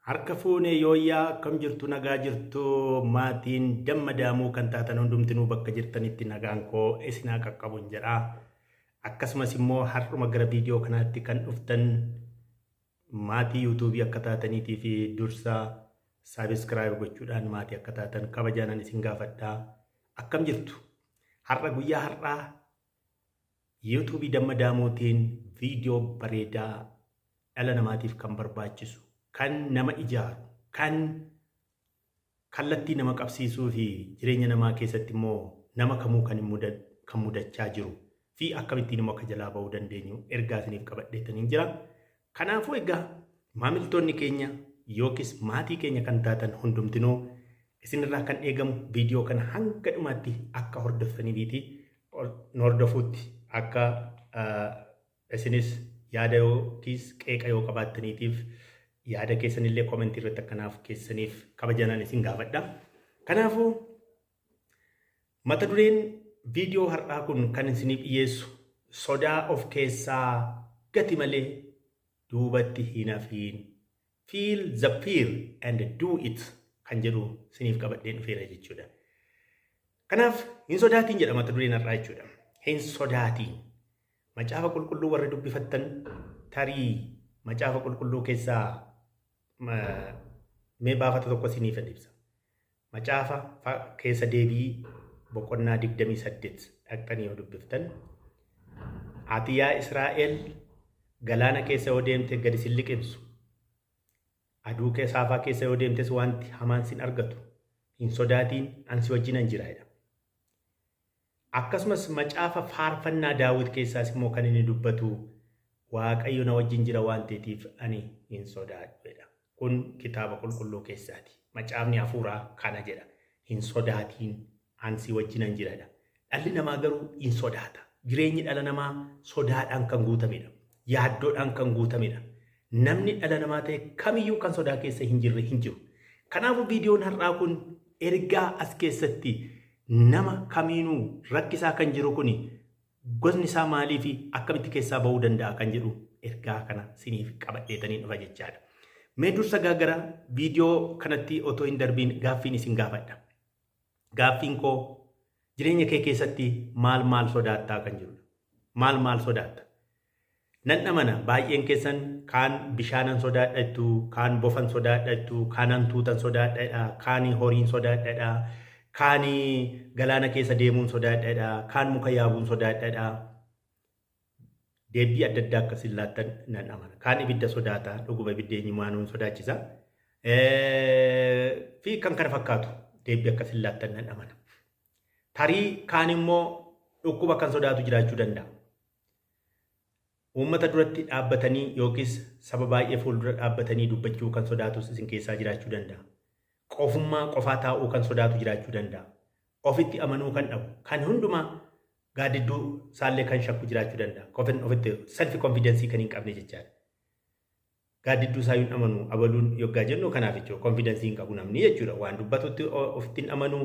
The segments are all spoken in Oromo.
Harka fuune, yooyyaa, akkam jirtu? Nagaa jirtu? Maatiin Damma Daamuu kan taatan hundumtinuu bakka jirtanitti nagaan koo isinaa qaqqabun jedha. Akkasumas immoo har'uma gara viidiyoo kanaatti kan dhuftan maatii yuutuubii akka taataniitii fi dursa subscribe gochuudhaan maatii akka taatan kabajaanan isin gaafadha. Akkam jirtu? Har'a guyyaa har'aa yuutuubii Damma Daamuutiin viidiyoo bareedaa dhala namaatiif kan barbaachisu, kan nama ijaaru, kan kallattii nama qabsiisuu fi jireenya namaa keessatti immoo nama kamuu kan kan mudachaa jiru fi akkamittiin immoo akka jalaa ba'uu dandeenyu ergaa isiniif qabadheetaniin jira. Kanaafuu egaa maamiltoonni keenya yookiis maatii keenya kan taatan hundumtinuu isinirraa kan eegamu viidiyoo kana hanga dhumaatti akka hordoftaniifi hordofuutti akka isinis yaada yookiis qeeqa yoo qabaattaniitiif yaada keessanillee koomentii irratti akkanaaf keessaniif kabajanaan isin gaafadha. Kanaafuu mata dureen viidiyoo har'aa kun kan isiniif dhiyeessu "Sodaa of keessaa gati malee duubatti hin hafiin. Feel the fear and do it" kan jedhu isiniif qabadheen dhufeera jechuudha. Kanaaf "Hin sodaatiin" jedha mata dureen har'aa jechuudha. Hin sodaatiin. Macaafa Qulqulluu warri dubbifattan tarii Macaafa Qulqulluu keessaa mee baafata tokko isiniif ibsa. Macaafa Keessa Deebii boqonnaa 28 dhaqxanii yoo dubbiftan, "Ati yaa Israa'el, galaana keessa yoo deemte gadi sin liqimsu. Aduu saafaa keessa yoo deemtes wanti hamaan sin argatu. Hin sodaatiin, an si wajjinan jira" jedha. Akkasumas Macaafa Faarfannaa Daawit keessaas immoo kan inni dubbatu, "Waaqayyo na wajjin jira waan ta'eetiif ani hin sodaadhu" jedha. Kun Kitaaba Qulqulluu keessaati. Macaafni hafuuraa kana jedha. "Hin sodaatiin, an si wajjinan jira" jedha. Dhalli namaa garuu hin sodaata. Jireenyi dhala namaa sodaadhaan kan guutamedha. Yaaddoodhaan kan guutamedha. Namni dhala namaa ta'e kamiyyuu kan sodaa keessa hin jirre hin jiru. Kanaafuu viidiyoon har'aa kun ergaa as keessatti nama kamiinuu rakkisaa kan jiru kuni gosni isaa maalii fi akkamitti keessaa ba'uu danda'a kan jedhu ergaa kana siniif qabadheetanii dhufa jechaadha. Mee dursa gara viidiyoo kanatti otoo hin darbiin gaaffiin isin gaafadha. Gaaffiin koo, jireenya kee keessatti maal maal sodaattaa kan jedhudha. Maal maal sodaatta? Nan amana baay'een keessan kaan bishaanan sodaadha, kaan bofan sodaadha, kaan hantuutan sodaadha, kaan horiin sodaadha, kaan galaana keessa deemuun sodaadha, kaan muka yaabuun sodaadha. Deebii adda addaa akkasiin laattan nan amana. Kaan ibidda sodaata, dhuguma ibidda eenyummaa sodaachisa. Fi kan kana fakkaatu deebii akkasiin laattan nan amana. Tarii kaan immoo dhukkuba kan sodaatu jiraachuu danda'a. Uummata duratti dhaabbatanii yookiis saba baay'ee fuuldura dhaabbatanii dubbachuu kan sodaatus isin keessaa jiraachuu danda'a. Qofummaa, qofaa taa'uu kan sodaatu jiraachuu danda'a. Ofitti amanuu kan dhabu, kan hundumaa gaaddidduu isaallee kan shakku jiraachuu danda'a. Ofitti self confidence kan hin qabne jechaadha. Gaaddidduu isaa hin amanu abaluun yoggaa jennu kanaaf jechuudha. Confidence hin qabu namni jechuudha. Waan dubbatutti ofitti hin amanu,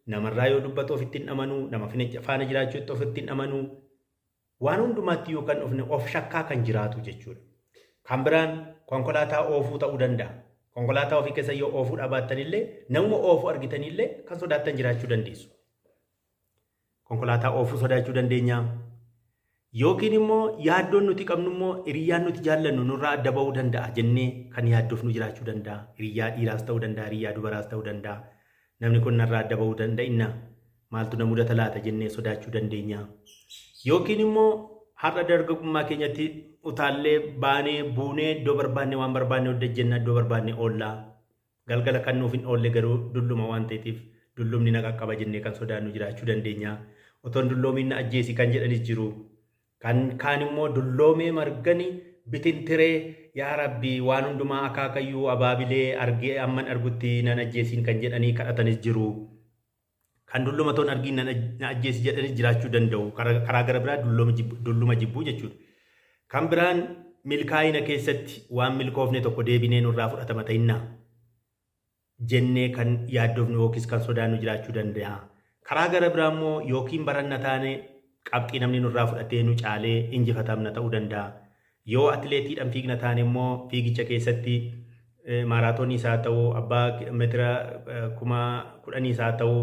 namarraa yoo dubbatu ofitti hin amanu, nama faana jiraachuutti ofitti hin amanu. Waan hundumaatti yookaan ofne of shakkaa kan jiraatu jechuudha. Kan biraan konkolaataa oofuu ta'uu danda'a. Konkolaataa ofii keessa yoo oofuu dhabaattanillee namuma oofuu argitanillee kan sodaattan jiraachuu dandeessu. Konkolaataa oofuu sodaachuu dandeenya. Yookiin immoo yaaddoon nuti qabnu immoo hiriyyaan nuti jaallannu nurraa adda ba'uu danda'a jennee kan yaaddofnu jiraachuu danda'a. Hiriyyaa dhiiraas ta'uu danda'a, hiriyyaa dubaraas ta'uu danda'a. Namni kun narraa adda ba'uu danda'inna, maaltu na mudata laata jennee sodaachuu dandeenya. Yookiin immoo har'a dargaggummaa keenyatti utaallee baanee buunee iddoo barbaanne waan barbaanne hojjenna, iddoo barbaanne oollaa. Galgala kan nuuf hin oolle garuu dulluma waan ta'eef dullumni na qaqqaba jennee kan sodaannu jiraachuu dandeenya. Otoon dulloomiin na ajjeesi kan jedhanis jiru. Kan kaan immoo dulloomee margani bitintiree, yaa Rabbi, waan hundumaa akaakayyuu abaabilee argee amman argutti nan ajjeesiin kan jedhanii kadhatanis jiru. Kan dulluma toon argiin na ajjeesi jedhanis jiraachuu danda'u. Karaa gara biraa dulluma jibbuu jechuudha. Kan biraan milkaa'ina keessatti waan milkoofne tokko deebinee nurraa fudhatama ta'innaa jennee kan yaaddofnu yookiis kan sodaannu jiraachuu danda'a. Karaa gara biraa immoo yookiin baranna taane qabxii namni nurraa fudhatee nu caalee injifatamna ta'uu danda'a. Yoo atileetiidhaan fiigna taane immoo fiigicha keessatti Maaraatooniis haa ta'u, abbaa meetira 10,000s haa ta'u,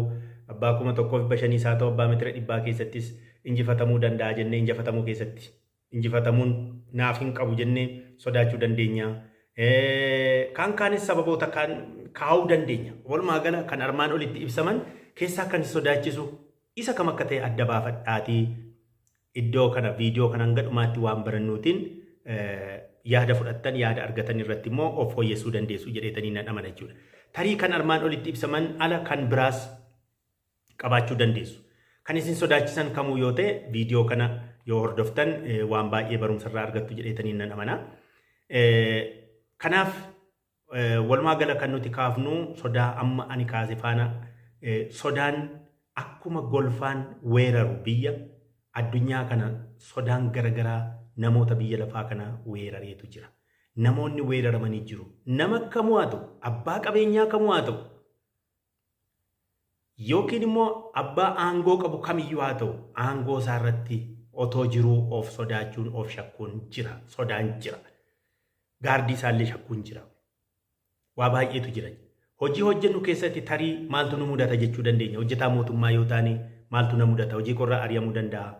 abbaa 1500s haa ta'u, abbaa meetira 100 keessattis injifatamuu danda'a jennee injifatamuu keessatti injifatamuun naaf hin qabu jennee sodaachuu dandeenya. Kaan kaanis sababoota kaan kaa'uu dandeenya. Walumaa gala kan armaan olitti ibsaman keessaa kan sodaachisu isa kam akka ta'e adda baafadhaatii iddoo kana viidiyoo kana hanga dhumaatti waan barannuutiin yaada fudhattan yaada argatan irratti immoo of fooyyessuu dandeessu jedheetanii nan amana jechuudha. Tarii kan armaan olitti ibsaman ala kan biraas qabaachuu dandeessu. Kan isin sodaachisan kamuu yoo ta'e viidiyoo kana yoo hordoftan waan baay'ee barumsa irraa argattu jedheetanii nan amana. Kanaaf walumaa gala kan nuti kaafnu sodaa amma ani kaase faana sodaan akkuma golfaan weeraru biyya addunyaa kana sodaan garagaraa namoota biyya lafaa kana weerareetu jira. Namoonni weeraramanii jiru. Nama kamuu haa ta'u, abbaa qabeenyaa kamuu haa ta'u, yookiin immoo abbaa aangoo qabu kamiyyuu haa ta'u, aangoo isaa irratti otoo jiruu of sodaachuun of shakkuun jira. Sodaan jira. Gaardii isaallee shakkuun jira. Waa baay'eetu jira. Hojii hojjennu keessatti tarii maaltu nu mudata jechuu dandeenya. Hojjetaa mootummaa yoo taane maaltu na mudata? Hojii koorraa ari'amuu danda'a.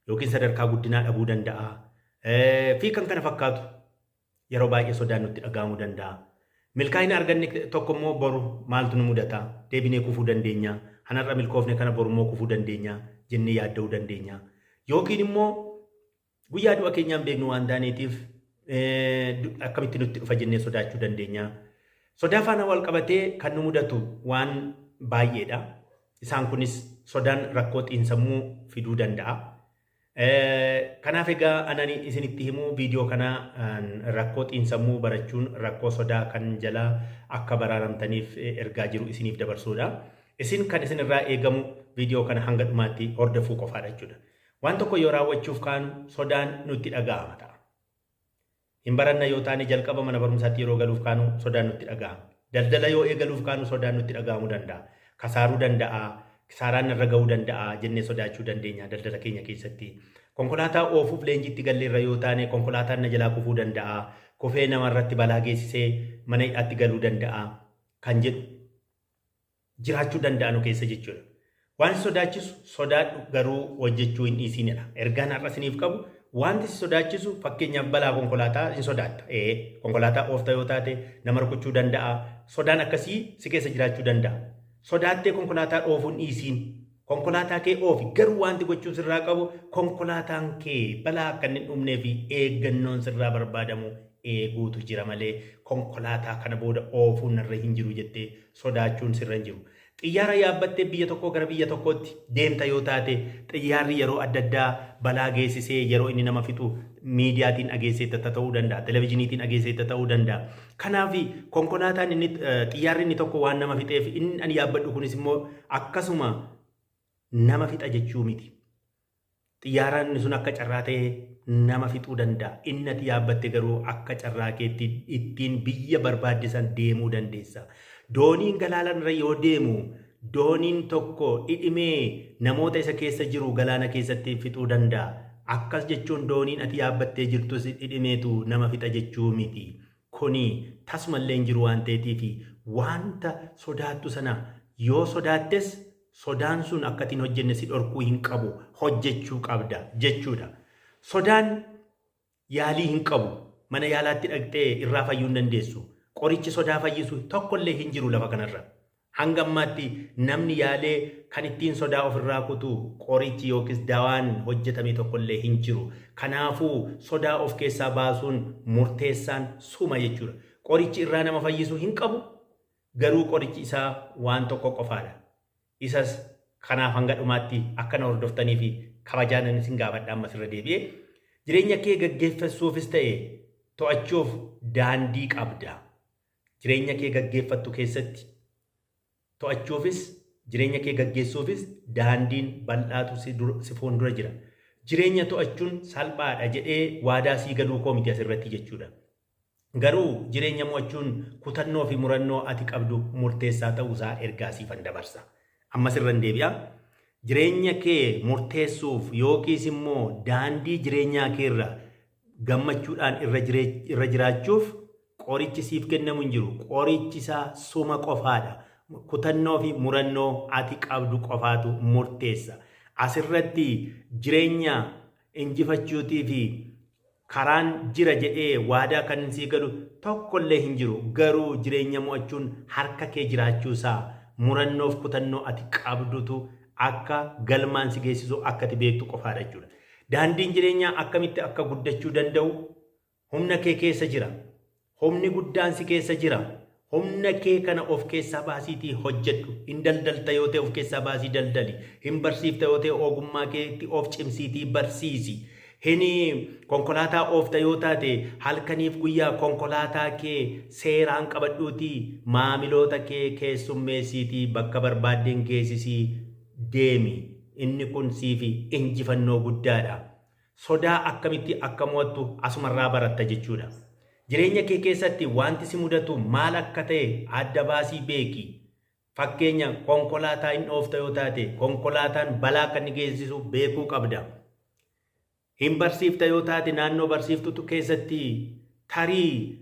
Yookiin sadarkaa guddinaa dhabuu danda'a. Fi kan kana fakkaatu yeroo baay'ee sodaan nutti dhaga'amuu danda'a. Milkaa'ina arganne tokko immoo boru maaltu nu mudata? Deebinee kufuu dandeenya. Hanarra milkoofne kana boru immoo kufuu dandeenya jennee yaadda'uu dandeenya. Yookiin immoo guyyaa du'a keenyaan beeknu waan taaneetiif akkamitti nutti dhufa jennee sodaachuu dandeenya. Sodaa faana wal qabatee kan nu mudatu waan baay'eedha. Isaan kunis sodaan rakkoo xiinsammuu fiduu danda'a. Kanaaf egaa anani isinitti himu viidiyoo kana rakkoo xiinsammuu barachuun rakkoo sodaa kan jalaa akka baraaramtaniif ergaa jiru isiniif dabarsuudha. Isin kan isin irraa eegamu viidiyoo kana hanga dhumaatti hordofuu qofaadha jechuudha. Waan tokko yoo raawwachuuf kaanu sodaan nutti dhaga'ama ta'a. Hin baranna yoo taane jalqaba mana barumsaatti yeroo galuuf kaanu sodaan nutti dhaga'ama. Daldala yoo eegaluuf kaanu sodaan nutti dhaga'amuu danda'a. Kasaaruu danda'a, kisaaraan narra ga'uu danda'a jennee sodaachuu dandeenya daldala keenya keessatti. Konkolaataa oofuuf leenjiitti galleerra yoo taane konkolaataan na jalaa kufuu danda'a, kufee namarratti balaa geessisee mana hidhaatti galuu danda'a kan jedhu jiraachuu danda'a nu keessa jechuudha. Waan si sodaachisu sodaadhu garuu hojjechuu hin dhiisiinidha. Ergaan har'a isiniif qabu wanti si sodaachisu fakkeenyaaf balaa konkolaataa hin sodaatta. Ee konkolaataa oofta yoo taate nama rukuchuu danda'a. Sodaan akkasii si keessa jiraachuu danda'a. Sodaattee konkolaataa oofuu hin dhiisiin. Konkolaataa kee oofi garuu wanti gochuun sirraa qabu konkolaataan kee balaa akka inni hin dhumnee fi eeggannoon sirraa barbaadamu eeguutu jira malee konkolaataa kana booda oofuun narra hin jiru jettee sodaachuun sirra hin jiru. Xiyyaara yaabbattee biyya tokkoo gara biyya tokkootti deemta yoo taate xiyyaarri yeroo adda addaa balaa geessisee yeroo inni nama fixu miidiyaatiin dhageesseetta ta'uu danda'a, televizyiiniitiin dhageesseetta ta'uu danda'a. Kanaaf konkolaataan inni xiyyaarri inni tokko waan nama fixeef inni ani yaabbadhu kunis immoo akkasuma nama fixa jechuu miti. Xiyyaaraan sun akka carraa ta'ee nama fixuu danda'a. Inni ati yaabbatte garuu akka carraa keetti ittiin biyya barbaadde san deemuu dandeessa. Dooniin galaana irra yoo deemu dooniin tokko dhidhimee namoota isa keessa jiru galaana keessatti fixuu danda'a. Akkas jechuun dooniin ati yaabbattee jirtus dhidhimeetu nama fixa jechuu miti. Kuni tasumallee hin jiru waan ta'eetiif wanta sodaattu sana yoo sodaattes sodaan sun akka ati hin hojjenne si dhorkuu hin qabu hojjechuu qabda jechuudha. Sodaan yaalii hin qabu. Mana yaalaatti dhaqxee irraa fayyuu hin dandeessu. Qorichi sodaa fayyisu tokkollee hin jiru lafa kanarra. Hanga ammaatti namni yaalee kan ittiin sodaa ofirraa kutu qorichi yookiis dawaan hojjetame tokkollee hin jiru. Kanaafuu sodaa of keessaa baasuun murteessaan suma jechuudha. Qorichi irraa nama fayyisu hin qabu. Garuu qorichi isaa waan tokko qofaadha. Isas kanaaf hanga dhumaatti akka na hordoftanii fi kabajaanan isin gaafadha ammas irra deebi'ee. Jireenya kee gaggeeffachuufis ta'e to'achuuf daandii qabda. Jireenya kee gaggeeffattu keessatti to'achuufis jireenya kee gaggeessuufis daandiin bal'aatu si fuuldura jira. Jireenya to'achuun salphaadha jedhee waadaa sii galuu koo miti asirratti jechuudha. Garuu jireenya mo'achuun kutannoo fi murannoo ati qabdu murteessaa ta'uusaa ergaa siifan dabarsa. Ammas irran deebi'a. Jireenya kee murteessuuf yookiis immoo daandii jireenyaa keerra gammachuudhaan irra jiraachuuf Qorichi siif kennamu hin jiru. Qorichi isaa suma qofaadha. Kutannoo fi murannoo ati qabdu qofaatu murteessa. Asirratti jireenya injifachuutii fi karaan jira jedhee waadaa kan sii galu tokkollee hin jiru. Garuu jireenya mo'achuun harka kee jiraachuu isaa murannoof kutannoo ati qabdutu akka galmaan si geessisu akka ati beektu qofaadha jechuudha. Daandiin jireenyaa akkamitti akka guddachuu danda'u humna kee keessa jira. Humni guddaan si keessa jira. Humna kee kana of keessaa baasiitii hojjedhu. Hin daldalta yoo ta'e of keessaa baasii daldali. Hin barsiifta yoo ta'e ogummaa keetti of cimsiitii barsiisi. Hin konkolaataa oofta yoo taate halkaniif guyyaa konkolaataa kee seeraan qabadhuutii maamiloota kee keessummeessiitii bakka barbaaddeen geessisii deemi. Inni kun siifi injifannoo guddaadha. Sodaa akkamitti akka mo'attu asumarraa baratta jechuudha. Jireenya kee keessatti wanti si mudatu maal akka ta'e adda baasii beeki. Fakkeenya konkolaataa hin dhoofta yoo taate konkolaataan balaa akka inni geessisu beekuu qabda. Hin barsiifta yoo taate naannoo barsiiftutu keessatti tarii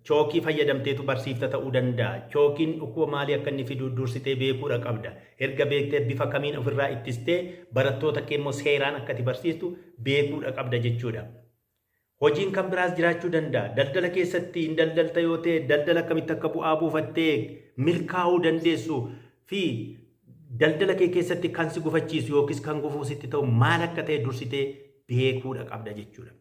chookii fayyadamteetu barsiifta ta'uu danda'a. Chookiin dhukkuba maalii akka inni fidu dursitee beekuudha qabda. Erga beektee bifa kamiin ofirraa ittistee barattoota kee immoo seeraan akka ati barsiistu beekuudha qabda jechuudha. Hojiin kan biraas jiraachuu danda'a. Daldala keessatti hin daldalta yoo ta'e daldala akkamitti akka bu'aa buufattee milkaa'uu dandeessu fi daldala kee keessatti kan si gufachiisu yookiis kan gufuu sitti ta'u maal akka ta'e dursitee beekuudha qabda jechuudha.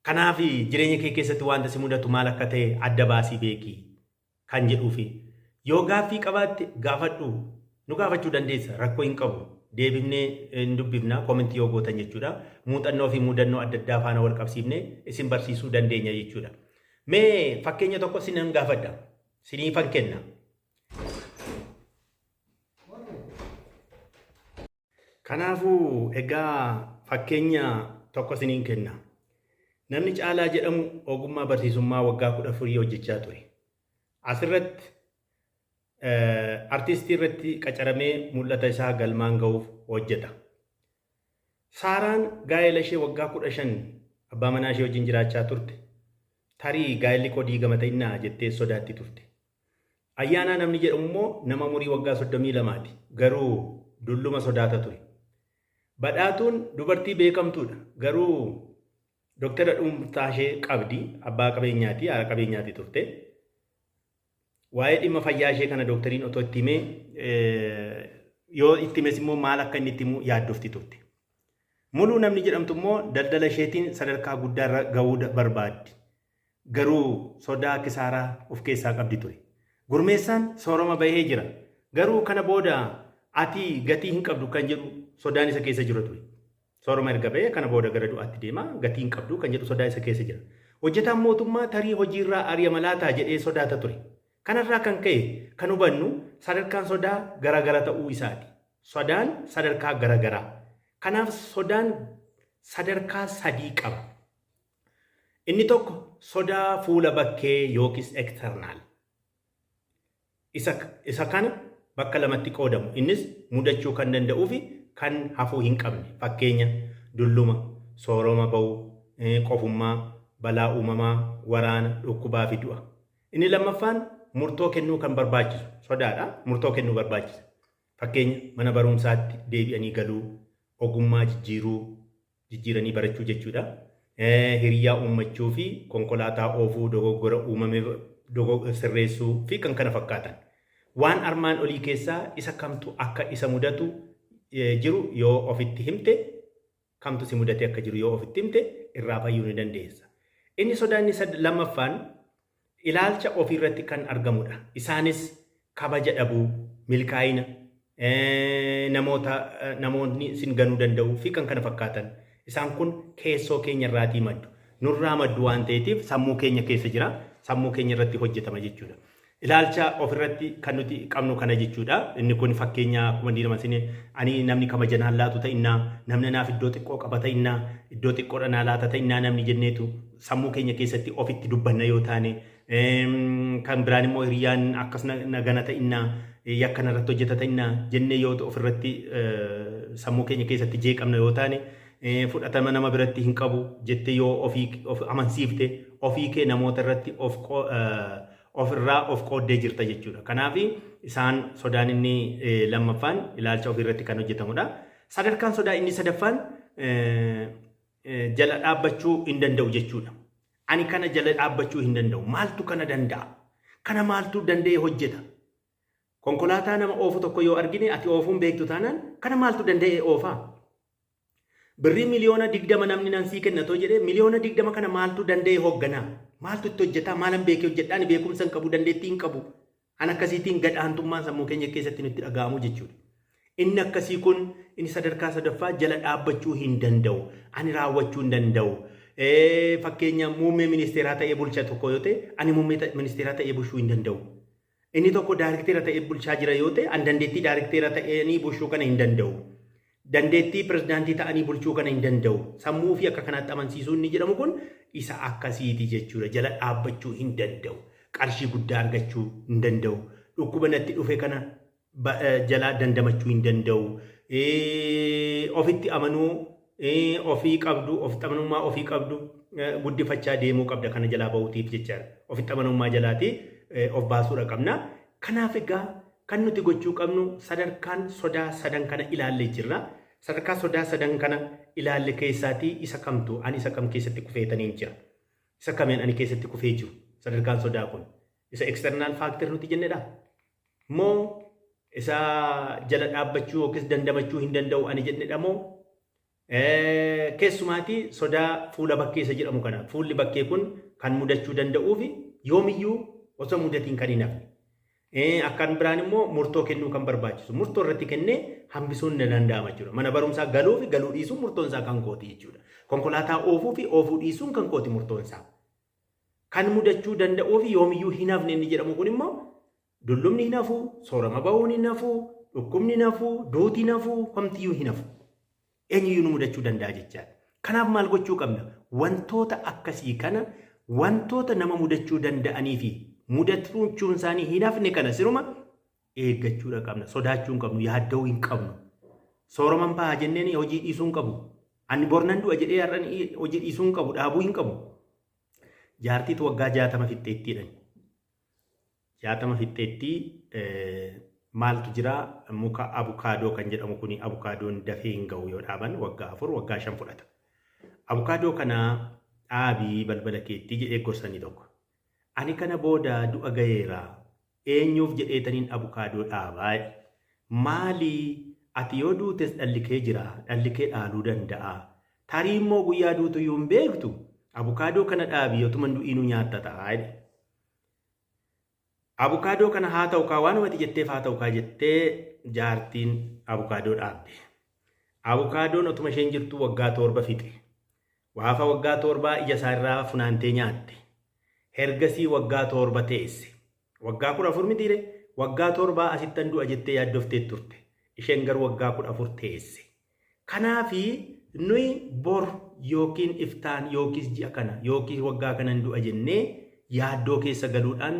Kanaaf jireenya kee keessatti wanta si mudatu maal akka ta'e adda baasii beeki kan jedhuufi. Yoo gaaffii qabaatte gaafadhu. Nu gaafachuu dandeessa, rakkoo hin qabu. Deebifnee hin dubbifna koomentii yoo gootan jechuudha. Muuxannoo fi mudannoo adda addaa faana wal qabsiifnee isin barsiisuu dandeenya jechuudha. Mee fakkeenya tokko sinan gaafadha. Siniifan kenna. Kanaafuu egaa fakkeenya tokko isiniin kenna. Namni Caalaa jedhamu ogummaa barsiisummaa waggaa 14 hojjechaa ture. Asirratti artistii irratti qacaramee mul'ata isaa galmaan ga'uuf hojjeta. Saaraan gaa'ela ishee waggaa 15 abbaa manaa ishee wajjin jiraachaa turte. Tarii gaa'elli koo diigama ta'innaa jettee sodaatti turte. Ayyaanaa namni jedhamu immoo nama umurii waggaa 32ti. Garuu dulluma sodaata ture. Badhaatuun dubartii beekamtuudha. Garuu doktara dhuunfaa ishee qabdi. Abbaa qabeenyaati, haadha qabeenyaati turte. Waa'ee dhimma fayyaa ishee kana doktariin otoo itti himee yoo itti himes immoo maal akka inni itti himu yaaddofti turte. Muluu namni jedhamtu immoo daldala isheetiin sadarkaa guddaarra gahuu barbaaddi. Garuu sodaa kisaaraa of keessaa qabdi ture. Gurmeessaan soorama bahee jira. Garuu kana booda ati gatii hin qabdu kan jedhu sodaan isa keessa jira ture. Soorama erga bahee kana booda gara du'aatti deema, gatii hin qabdu kan jedhu sodaa isa keessa jira. Hojjetaan mootummaa tarii hojiirraa ari'ama laataa jedhee sodaata ture. Kanarraa kan ka'e kan hubannu sadarkaan sodaa garaagara ta'uu isaati. Sodaan sadarkaa garaagaraa. Kanaaf sodaan sadarkaa sadii qaba. Inni tokko sodaa fuula bakkee yookiis external. Isa kana bakka lamatti qoodamu. Innis mudachuu kan danda'uu fi kan hafuu hin qabne. Fakkeenya dulluma, sooroma ba'uu, qofummaa, balaa uumamaa, waraana, dhukkubaa fi du'a. Inni lammaffaan murtoo kennuu kan barbaachisu sodaadha. Murtoo kennuu barbaachisa. Fakkeenya mana barumsaatti deebi'anii galuu, ogummaa jijjiiruu, jijjiiranii barachuu jechuudha. Hiriyaa uummachuu fi konkolaataa oofuu, dogoggora uumame sirreessuu fi kan kana fakkaatan. Waan armaan olii keessaa isa kamtu akka isa mudatu jiru yoo ofitti himte, kamtu si mudate akka jiru yoo ofitti himte irraa fayyuu ni dandeessa. Inni sodaa inni lammaffaan ilaalcha ofiirratti kan argamudha. Isaanis kabaja dhabuu, milkaa'ina, namoota namoonni isin ganuu danda'uu fi kan kana fakkaatan. Isaan kun keessoo keenya irraatii maddu. Nurraa maddu waan ta'eetiif sammuu keenya keessa jira. Sammuu keenya irratti hojjetama jechuudha. Ilaalcha ofirratti kan nuti qabnu kana jechuudha. Inni kun fakkeenya akkuma diinama isin ani namni kabaja naan laatu ta'innaa, namni naaf iddoo xiqqoo qaba ta'innaa, iddoo xiqqoodha naa laata ta'innaa namni jenneetu sammuu keenya keessatti ofitti dubbanna yoo taane, kan biraan immoo hiriyaan akkas na gana ta'innaa, yakka narratti hojjeta ta'innaa jennee yoo ofirratti sammuu keenya keessatti jeeqamna yoo taane, fudhatama nama biratti hin qabu jettee yoo ofii of amansiifte, ofii kee namoota irratti of ofirraa of qooddee jirta jechuudha. Kanaaf isaan sodaan inni lammaffaan ilaalcha ofii irratti kan hojjetamudha. Sadarkaan sodaa inni sadaffaan jala dhaabbachuu hin danda'u jechuudha. Ani kana jala dhaabbachuu hin danda'u. Maaltu kana danda'a? Kana maaltu danda'ee hojjeta? Konkolaataa nama oofu tokko yoo argine, ati oofuun beektu taanaan, kana maaltu danda'ee oofaa? Birrii 20 miliyoona namni nan sii kenna too jedhee, 20 miliyoona kana maaltu danda'ee hoogganaa? Maaltu itti hojjetaa? Maalan beekee hojjedhaa? Ani beekumsa hin qabu, dandeettii hin qabu. An akkasiitiin gadhaantummaan sammuu keenya keessatti nutti dhaga'amu jechuudha. Inni akkasii kun inni sadarkaa sadaffaa jala dhaabbachuu hin danda'u. Ani raawwachuu hin danda'u. Fakkeenya, muummee ministeeraa ta'ee bulcha tokko yoo ta'e, ani muummee ministeeraa ta'ee bulchuu hin danda'u. Inni tokko daarikteera ta'ee bulchaa jira yoo ta'e, ani dandeettii daarikteera ta'anii bulchuu kana hin danda'u. Dandeettii pirezidaantii ta'anii bulchuu kana hin danda'u. Sammuu fi akka kanaatti amansiisuu inni jedhamu kun isa akkasiiti jechuudha. Jala dhaabbachuu hin danda'u. Qarshii guddaa argachuu hin danda'u. Dhukkuba natti dhufe kana jalaa dandamachuu hin danda'u. Ofitti amanuu ofii qabdu, ofitti amanummaa ofii qabdu guddifachaa deemuu qabda kana jalaa bahuutiif jechaadha. Ofitti amanummaa jalaatii of baasuudha qabna. Kanaaf egaa kan nuti gochuu qabnu, sadarkaan sodaa sadan kana ilaallee jirra. Sadarkaa sodaa sadan kana ilaalle keessaatii isa kamtu, ani isa kam keessatti kufeetaniin jira? Isa kameen ani keessatti kufee jiru? Sadarkaan sodaa kun isa external factor nuti jennedha? Moo isa jala dhaabbachuu yookiis dandamachuu hin danda'u ani jennedha moo? Keessumaatii sodaa fuula bakkee isa jedhamu kana, fuulli bakkee kun kan mudachuu danda'uu fi yoomiyyuu osoo mudatiin kan hin hafne. Akkan biraan immoo murtoo kennuu kan barbaachisu. Murtoo irratti kennee hambisuun ni danda'ama jechuudha. Mana barumsaa galuu fi galuu dhiisuun murtoon isaa kan kooti jechuudha. Konkolaataa oofuu fi oofuu dhiisuun kan kooti murtoon isaa. Kan mudachuu danda'uu fi yoomiyyuu hin hafne inni jedhamu kun immoo dullumni hin hafu, soorama bahuun hin hafu, dhukkubni hin hafu, duuti hin hafu, homtiyyuu hin hafu. Eenyuyyuu nu mudachuu danda'a jechaadha. Kanaaf maal gochuu qabna? Wantoota akkasii kana, wantoota nama mudachuu danda'anii fi mudachuun isaanii hin hafne kana siruma eeggachuudha qabna. Sodaachuu hin qabnu, yaadda'uu hin qabnu. Sooraman baha jenneen hojii dhiisuu hin qabu. Ani bornan du'a jedhee har'an hojii dhiisuu hin qabu, dhaabuu hin qabu. Jaartiitu waggaa 60 fixxeettiidhaan. 60 fixxeettii maaltu jira? Muka abukaadoo kan jedhamu kuni, abukaadoon dafee hin ga'u, yoo dhaaban waggaa 4, waggaa 5 fudhata. Abukaadoo kana dhaabii balbala keetti jedhee gorsanii tokko. Ani kana booda du'a gaheera, eenyuuf jedheetaniin abukaadoo dhaabaa? Maalii, ati yoo duutes dhalli kee jira, dhalli kee dhaaluu danda'a. Tarii immoo guyyaa duutu iyyuu hin beektu, abukaadoo kana dhaabii, otuma hin du'iinuu nyaatta ta'a. Abukaadoo kana haa ta'u kaa, waanuma ati jetteef haa ta'u kaa jettee jaartiin abukaadoo dhaabde. Abukaadoon otuma isheen jirtu waggaa 7 fixe. Waafa waggaa 7 ija isaa irraa funaantee nyaatte. Ergasii waggaa 7 teesse. Waggaa 14 mitiire? Waggaa 7 asittan du'a jettee yaaddoftee turte. Isheen garuu waggaa 14 teesse. Kanaafi nuyi bor yookiin iftaan yookiis ji'a kana yookiis waggaa kanan du'a jennee yaaddoo keessa galuudhaan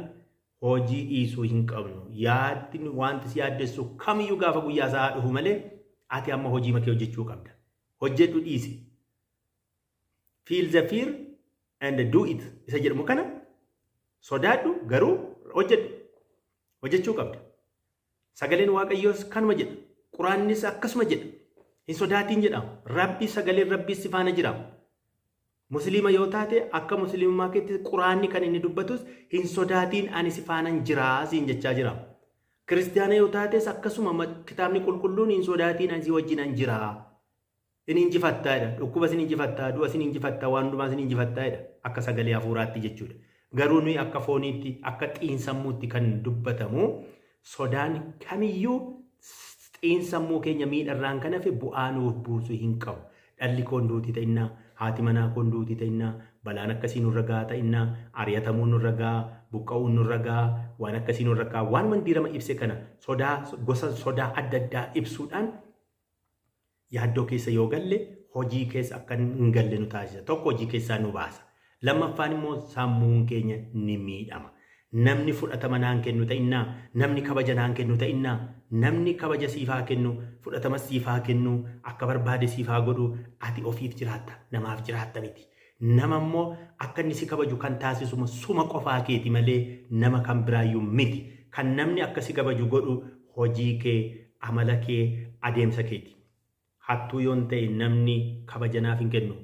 hojii dhiisuu hin qabnu. Yaadni wanti si yaaddessu kamiyyuu gaafa guyyaa isaa haa dhufu malee, ati amma hojii makee hojjechuu qabda. Hojjedhu dhiisi. Feel the fear and do it isa jedhamu kana, sodaadhu garuu hojjedhu. Hojjechuu qabda. Sagaleen Waaqayyoos kanuma jedha. Quraannis akkasuma jedha. Hin sodaatiin jedha. Rabbi, sagaleen Rabbii si faana jira. Musliima yoo taate, akka musliimummaa keetti quraanni kan inni dubbatus hin sodaatiin, ani si faanan jira siin jechaa jira. Kiristiyaana yoo taates akkasuma kitaabni qulqulluun hin sodaatiin, ani si wajjinan jira. Sin injifattaa jedha. Dhukkuba sin injifattaa, du'a sin injifattaa, waan hundumaa sin injifattaa jedha. Akka sagalee hafuuraatti jechuudha. Garuu nuyi akka fooniitti, akka xiinsammuutti kan dubbatamu, sodaan kamiyyuu xiinsammuu keenya miidharraan kan hafe bu'aa nuuf buusuu hin qabu. Dhalli koon duutii ta'innaa, haati manaa koon duutii ta'innaa, balaan akkasii nurra gahaa ta'innaa, ari'atamuun nurra gahaa, buqqa'uun nurra gahaa, waan akkasii nurra gahaa, waan mandiirama ibse kana sodaa, gosa sodaa adda addaa ibsuudhaan yaaddoo keessa yoo galle, hojii keessa akka hin galle nu taasisa. Tokko, hojii keessaa nu baasa. Lammaffaan immoo sammuun keenya ni miidhama. Namni fudhatama naan kennu ta'innaa, namni kabaja naan kennu ta'innaa, namni kabaja siif haa kennu, fudhatamas siif haa kennu, akka barbaade siif haa godhu, ati ofiif jiraatta, namaaf jiraatta miti. Nama immoo akka inni si kabaju kan taasisu suma qofaa keeti malee nama kan biraayyuu miti. Kan namni akka si kabaju godhu hojii kee, amala kee, adeemsa keeti. Hattuu yoon ta'e namni kabaja naaf hin kennu.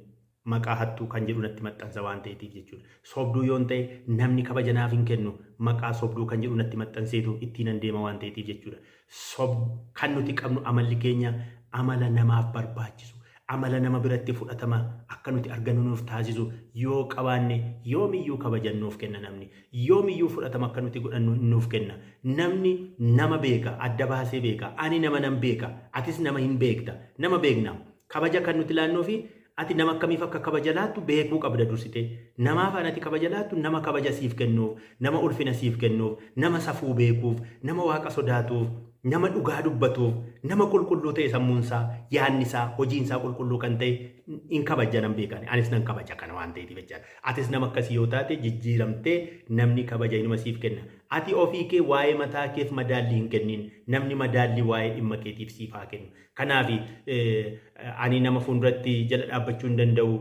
Maqaa hattuu kan jedhu natti maxxansa waan ta'eetiif jechuudha. Sobduu yoon ta'e namni kabaja naaf hin kennu. Maqaa sobduu kan jedhu natti maxxanseetu ittiin deema waan ta'eetiif jechuudha. Sob kan nuti qabnu amalli keenya amala namaaf barbaachisu, amala nama biratti fudhatama akka nuti argannu nuuf taasisu yoo qabaanne yoomiyyuu kabaja nuuf kenna namni. Yoomiyyuu fudhatama akka nuti godhannu nuuf kenna. Namni nama beeka, adda baasee beeka. Ani nama nan beeka, atis nama hin beekta. Nama beekna. Kabaja kan nuti laannuu fi ati nama akkamiif akka kabaja laattu beekuu qabda dursitee. Namaaf ati kabaja laattu nama kabaja siif kennuuf, nama ulfina siif kennuuf, nama safuu beekuuf, nama Waaqa sodaatuuf, nama dhugaa dubbatuuf, nama qulqulluu ta'e sammuunsaa, yaadnisaa, hojiinsaa qulqulluu kan ta'e hin kabaja nan beekan. Anis nan kabaja kana waan ta'eef jechaadha. Atis nama akkasii yoo taate jijjiiramtee namni kabaja inuma siif kenna. Ati ofii kee waa'ee mataa keef madaallii hin kennin. Namni madaallii waa'ee dhimma keetiif siif haa kennu. Kanaaf ani nama fuulduratti jala dhaabbachuu hin danda'u,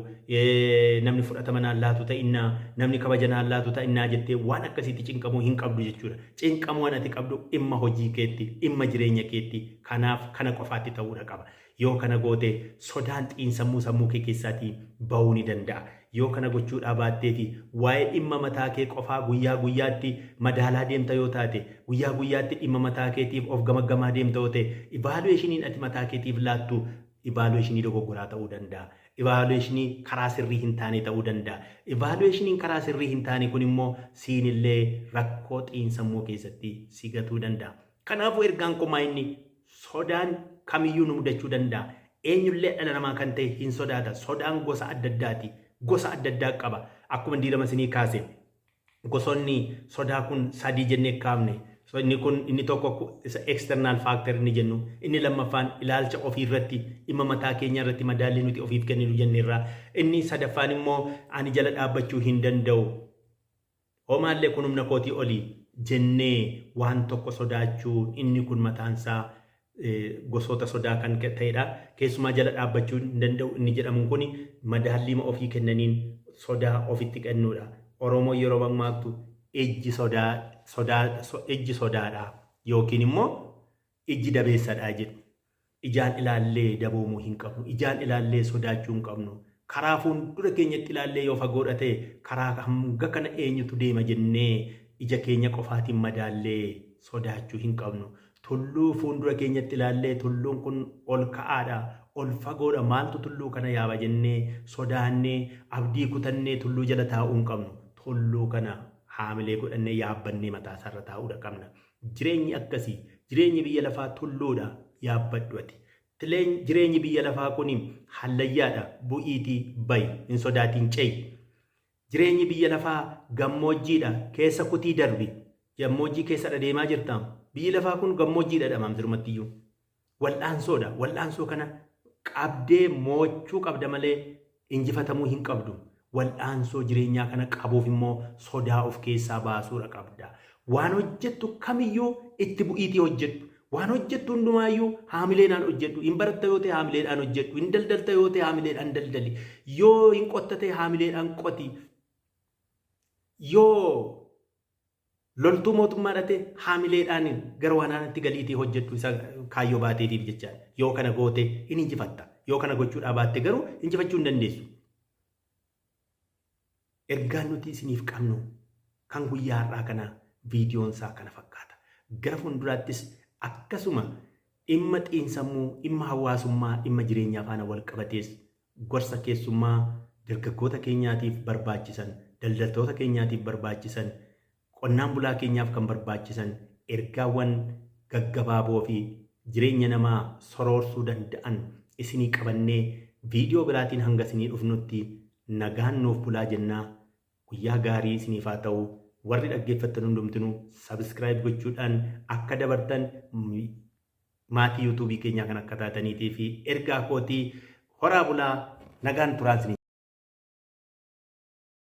namni fudhatama naan laatu ta'innaa, namni kabaja naan laatu ta'innaa jettee waan akkasiitti cinqamuu hin qabdu jechuudha. Cinqamuu ati qabdu dhimma hojii keetti, dhimma jireenya keetti, kanaaf kana qofaatti ta'uudha qaba. Yoo kana goote sodaan xiinsammuu sammuu kee keessaatii ba'uu ni danda'a. Yoo kana gochuudhaa baattee fi waa'ee dhimma mataa kee qofaa guyyaa guyyaatti madaalaa deemta yoo taate, guyyaa guyyaatti dhimma mataa keetiif of gamaggamaa deemta yoo ta'e, evaluationiin ati mataa keetiif laattu evaluationii dogoggoraa ta'uu danda'a. Evaluationii karaa sirrii hin taane ta'uu danda'a. Evaluationiin karaa sirrii hin taane kun immoo siinillee rakkoo xiinsammuu keessatti si gatuu danda'a. Kanaafuu ergaan koo inni sodaan kamiyyuu nu mudachuu danda'a. Eenyullee dhala namaa kan ta'e hin sodaata. Sodaan gosa adda addaati. Gosa adda addaa qaba. Akkuma diirama isinii kaase. Gosoonni sodaa kun sadii jennee kaafne. Inni kun inni tokko isa external factor inni jennu. Inni lammaffaan ilaalcha ofii irratti, dhimma mataa keenya irratti madaallii nuti ofiif kenninu jenneerra. Inni sadaffaan immoo ani jala dhaabbachuu hin danda'u. Homaallee kun humna kootii olii jennee waan tokko sodaachuu, inni kun mataansaa gosoota sodaa kan ta'edha. Keessumaa jala dhaabbachuu hin danda'u inni jedhamu kun madaalliima ofii kennaniin sodaa ofitti kennuudha. Oromoo yeroo mammaaktu ijji sodaa sodaa ijji sodaadha yookiin immoo ijji dabeessadha jedhu. Ijaan ilaallee daboomuu hin qabnu. Ijaan ilaallee sodaachuu hin qabnu. Karaa fuuldura keenyatti ilaallee yoo fagoodha ta'e karaa hanga kana eenyutu deema jennee ija keenya qofaatiin madaallee sodaachuu hin qabnu. Tulluu fuuldura keenyatti ilaallee tulluun kun ol ka'aadha, ol fagoodha, maaltu tulluu kana yaaba jennee sodaannee abdii kutannee tulluu jala taa'uu hin qabnu. Tulluu kana haamilee godhannee yaabbannee mataa isaarra taa'uudha qabna. Jireenyi akkasii, jireenyi biyya lafaa tulluudha, yaabbadhu ati. Jireenyi biyya lafaa kun hallayyaadha, bu'iitii bayi, hin sodaatiin ce'i. Jireenyi biyya lafaa gammoojjiidha, keessa kutii darbi. Gammoojjii keessa deemaa jirta. Biyyi lafaa kun gammoojjiidha dhamaam sirumattiyyuu. Wal'aansoodha. Wal'aansoo kana qabdee mo'achuu qabda malee injifatamuu hin qabdu. Wal'aansoo jireenyaa kana qabuuf immoo sodaa of keessaa baasuudha qabda. Waan hojjettu kamiyyuu itti bu'iitii hojjedhu. Waan hojjettu hundumaayyuu haamileedhaan hojjedhu. Hin baratta yoo ta'e haamileedhaan hojjedhu. Hin daldalta yoo ta'e haamileedhaan daldali. Yoo hin qotta ta'e haamileedhaan qoti. Yoo loltuu mootummaa dhate haamileedhaan gara waraanaatti galiitii hojjedhu isa kaayyoo baateetiif jechaadha. Yoo kana goote hin injifatta. Yoo kana gochuudhaa baatte garuu injifachuu hin dandeessu. Ergaan nuti isiniif qabnu kan guyyaa har'aa kana viidiyoon isaa kana fakkaata. Gara fuulduraattis akkasuma dhimma xiinsammuu, dhimma hawaasummaa, dhimma jireenyaa faana wal qabatees gorsa keessummaa dargaggoota keenyaatiif barbaachisan, daldaltoota keenyaatiif barbaachisan, qonnaan bulaa keenyaaf kan barbaachisan ergaawwan gaggabaaboo fi jireenya namaa soroorsuu danda'an isinii qabannee viidiyoo biraatiin hanga isinii dhufnutti nagaan nuuf bulaa jennaa. Guyyaa gaarii isiniif haa ta'u. Warri dhaggeeffattan hundumtinuu subscribe gochuudhaan akka dabartan maatii yuutuubii keenyaa kan akka taataniitii fi ergaa kootii horaa bulaa nagaan turaa isinii.